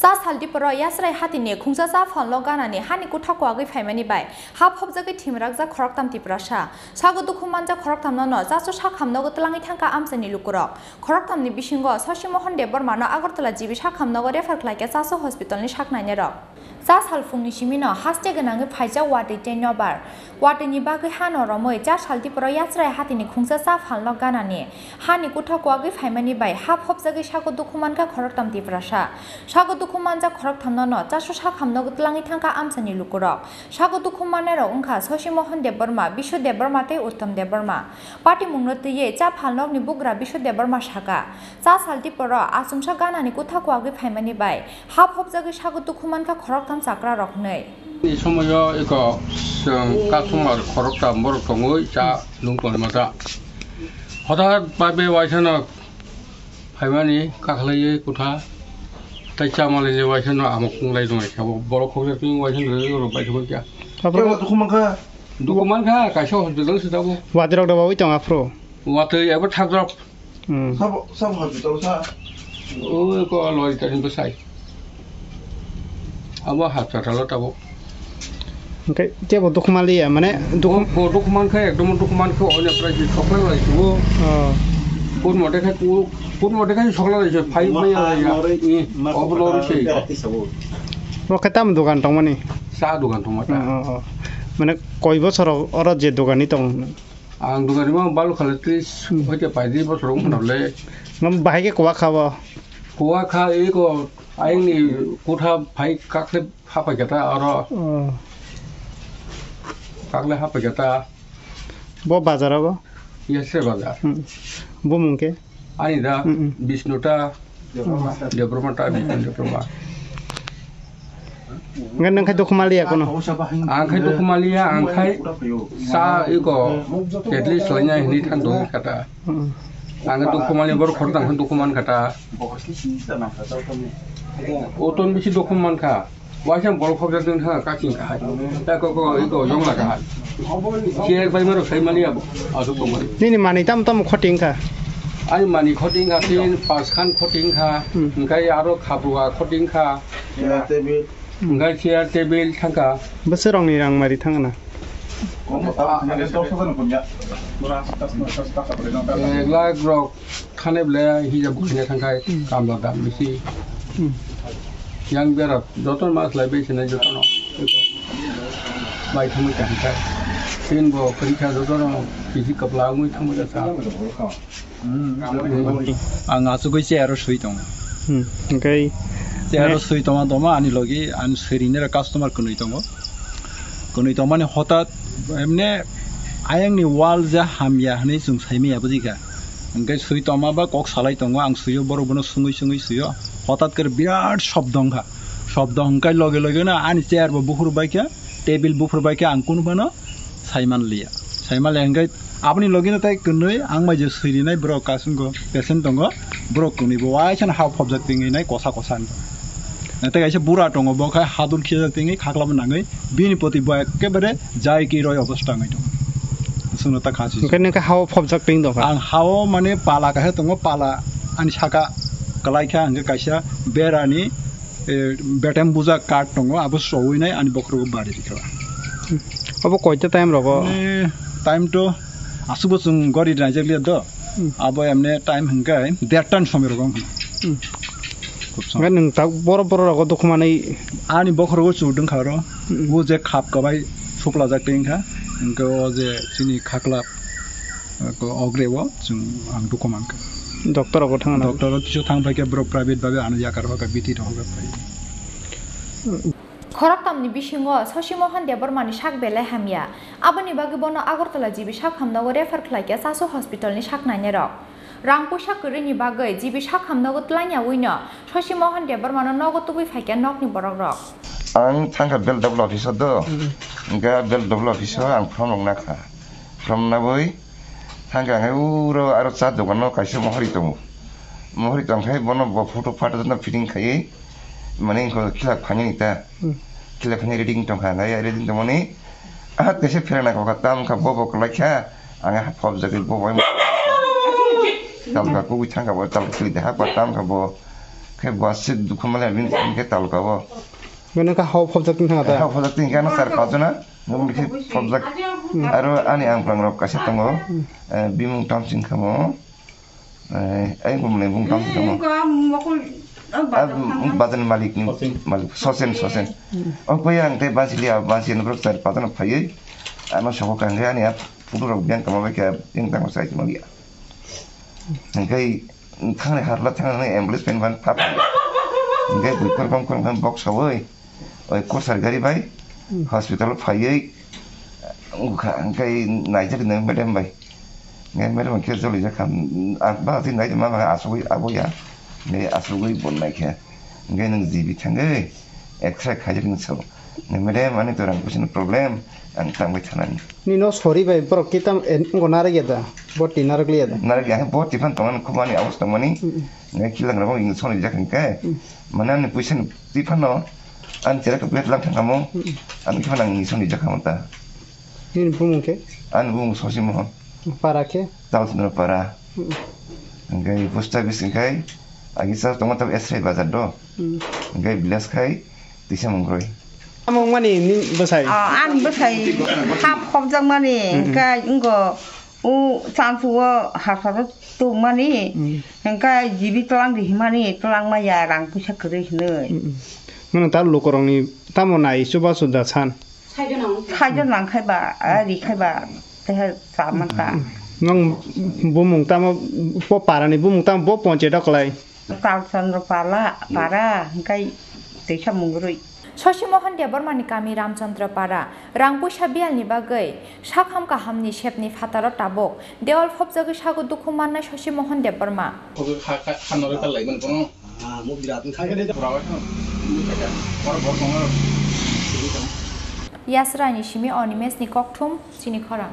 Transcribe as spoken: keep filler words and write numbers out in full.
Cha sal diporo Yachrai hatini khungsa cha phalno ganani hani kutha kwagwi phaimani bai ha phobjagwi thimrakjak khoroktham Tiprasa. Sago dukhu manjak khoroktham nono chasu sakhamnogo twlangwi thangkha amchaini lukurok. Khoroktham ni bisingo Shashi Mohan Debbarma no Agartala G B sakhamnogo refer khlaikha chasu hospital ni saknainai rok. Cha sal phungni simino haste gwnangwi phaijak watwi tei nobar. Watwi ni bagwi ha no romwi cha sal diporo Yachrai hatini khungsa cha phalno ganani hani kutha kwagwi phaimani bai ha phobjagwi sago dukhu mankha khoroktham Tiprasa. Sago dukhu manjak khoroktham nono chasu sakhamnogo twlangwi thangkha amchaini lukurok. Sago dukhu mannairok wngkha Shashi Mohan Debbarma, Bishu Debbarma tei Uttam Debbarma. Patimungno twiwi cha phalnokni bugra Bishu Debbarma saka, cha sal diporo achomsa ganani kutha kwagwi phaimani bai ha phobjagwi sago dukhu mankha khoroktham chakrarok hwnwi. Ni somoyo eko chwng customer khoroktham borok tongwi cha nung tongmata. Hothat bai be waisano phaimani kakhlaiwi kutha tei chamalini waisano amo kunglai tongwi kha bo. Borok khoksa twi waisano rwrwk bai thangkha. Abro- Kebo dukhu mankha. Dukhu mankha, kaisa hospital se tabuk. Wadirok da bawi tong aphro. Watwi abo thakjak. Hmm. Sabo, sabo hospital sa. O ko lori tani bwsai. Abo hospital o tabuk. Hwnkhe kebo dukhu manliya, mane dukhu- Bo, bo dukhu mankha, ekdom dukhu mankha, onek prai je sokla lai subo. Oh. Pun mote kha ku, pun mote kha sokla lai se, phai Ma-, maya ma-, ya. Lori, eh, ma-, obo lori se. Oke, tam dogan tongmani? Sa dogan tongma ta. Oh, oh, oh. Mane koi bosor oro je dogani tong? Ang dogani ma balu khala tris, hmm, hoite paidi bosor wng khna le. Ngam bahai ke kuwa kha bo? Kuwa kha, eko ayang ni kutha phai kakle hapai kata aro. Oh. Kakle hapai kata. Bo bazar abo? Yasre bazar. Hmm. Bo mung ke? Ani da, mm, mm, Bishnu ta, Debbarma ta, Bishnu Debbarma. Ngan nang khai dukhu maliya kono? Ang khai dukhu maliya, ang khai sa iko at least laina hini thang dong kata. Mm. Ang dukhu maliya bor khor tang dukhu man kata. Oton bisi dukhu man kha. Waisa borok khobjak dun ha, kaking kahai. Ta ko, ko, iko yongla kahai. Chair bai maro sai mali abo. Asuk tongmani. Nini mani tam tam khoting kha? Ani mani khoting kha, tin, pas khan khoting kha. Hmm. Hingkai aro khaprua khoting kha. Chair, table. Hingkai chair, table thangkha. Bwswk rokni rang mari thangna? Ek lakh rok. Thane ble hijab khwlai thangkhai, hmm, kamla dam bisi. Hmm. Yang bera joto mas lai bai sinai joto no. Bai thangmui thangkhai. Tin bo khwlai kha joto no bisi kapla wngwi thangmui kha sa. Ang asugui chair o sui tongo. Hmm. Hingkai chair o sui tongma tongma ani logi ani sui rinai customer kwnwi tongo. Kwnwi tongmani hotat emne ayang ni wall ja hamya hinui chwng saimaya bujikha. Hingke sui tongma ba kok salai tongo, ang suio, borok bono sungui sungui suio. Hotat khe birat shobdo wngkha. Shobdo hingkai loge loge no ani chair bo buphuru baikha, table buphuru baikha, ang kunu phano saimanliya. Saimanliya hingke aboni loge no tai kwnwi ang bai je sui rinai borok kasing go patient tongo, borok kwnwi bo waisa no ha phobjak tingwi nai kosa kosa hinwi. Tei kaisa bura tongo, bo khe hadul khijak tingwi khaklamo nangwi bini poti bo ekkebare jai ki roi obostha wngwi tongo. Chwngno ta kha si. Hwnkhe nokha hao phobjak ping dong kha? Ang hao mane pala kaisa tongo, pala ani saka kwlai kha, hwnkhe kaisa berani, eh, betem buja card tongo, abo sowi nai ani bokhorogo bari rikha. Obo koita time rogo? Mane time to aswkbo chwng gori naijak liya do. Hmm. Abo emne time hwnkhe derta ni somoi rogo wngkha. Hmm. Khub sama. Hwnkhe nwng tak borok borok rogo dukhu manwi? Ani bokhorogo chudung kha oro. Hmm. O je khap kwbai suplajak tei wngkha. Hwnkhe o je chini khaklap, eh, ko ogre o chwng ang dukhu mankha. Doctor rogo thangna? Doctor o kisu thang phaikhe borok private babe ano yakar hoka biti rohoka phai. Hmm. Khoroktamni bisingo Shashi Mohan Debbarmani sak belai hamya. Aboni bagwi bono Agartala G B sak hamnogo refer khlaikha Chasu Hospitalni sak nainairok. Rang puisa kwrwini bagwi G B sak hamnogo twlangyawi no Shashi Mohan Debbarmano nogo tubui phaikha nokni borokrok. Ang thangkha bel double office o do. Mm. Hwnkhe bel double office o ang form rok nakha. Form nawi thangkha, hwnkhe uro aro cha dogan o kaisa mohori tongo. Mohori tongkhe bono bo photo photo no fitting khaiwi mane wngkha khilak phainani ta. Hmm. Khilak phainani ready wng tongkha, hwnkhai ready wng tongmani aha kaisa pherang naikha tam wngkha bo bo kwlai kha, ang ha phobjagwi bo bai tamkha kubui thangkha bo tamkha kubui de ha ba tamkha bo Khe bo aswk dukhu male bini khe talka o. Bini khe hao phobjak tong thang ta? Hao phobjak tong khe ano char paanch jona, bini khe phobjak. Hmm. Aro ani angplang rok kaisa tongo. Hmm. Eh, bimung tamsing khamo. Eh, ai bumle bung tamsing khamo. Ah, bum, bazar malik ni malik. Sosen, Sosen. Hmm. O koi ang tei bansi liya, bansi ni borok char paanch jona phaiwi. Ano sabo kangkhe ani a photo rok biyang kama bai khe biyang tangma sai maliya. Hingkai thangni harla thangni ambulance pen ban phap. Hingkai bui korkam korkam box sawi oi kosar gari bai hospital phaiwi wngkha, hingkai naijak nang madam bai. Hingkai madam khe jolijak kha, ba naijak ma asugwi aboya, hingkai asugwi bon naikhe. Hingke nwng G B thangwi X-ray khaijak nung sao. Nung madam, ani to rang puisa ni problem, ang tangbai thanani. Nini no sori bai borok kitam, eh, wngko narwk ya da? Boti narwk liya da? Narwk ya, boti phan tongmani khumani abos tongmani. Mm. Ngai kilang rok wng soni jak hingke. Mm. Mane ani puisa ni twi phano, ani chera kok lang thangkamo. Mm. Ani kiphano ang ni soni jak hamta. Nini bumung khe? Ani bumung Sosi Mohon. Para khe? Talsundra para. Hmm. Hingke post office hingke agisa tongo tab Esrai bazar do. Hmm. Hingke village khai tisa Mungroi. Tamo wngmani ni bwsai? Ah, ani bwsai hap hopjak mani, hmm, hingke wngko u chansu o hasaro tongmani, hmm, hingke G B tlang di himani, tlang maya rang puisa kwrwi hinwi. Hmm, hmm. Mano ta lukurokni tamo nai chubachu da san? Saijo nang khai ba, ah, ri khai ba, tehe sa man ta. Nwng bumung tamo, bo parani bumung tamo, bo ponche doklai. Talchandra pala, para, hingkai teisa Mungroi. Sosi Mohon Debbarmani kami Ramchandra para, rang puisa biyalni bagwi, sakham kahamni sepni phataro tabuk, dewal phobjagwi sago dukhu mannai Sosi Mohon Debbarma. Obo kha, kha, kha norwi pallai mani bono. Yasraini simi Animeshni kokthum chini khorang.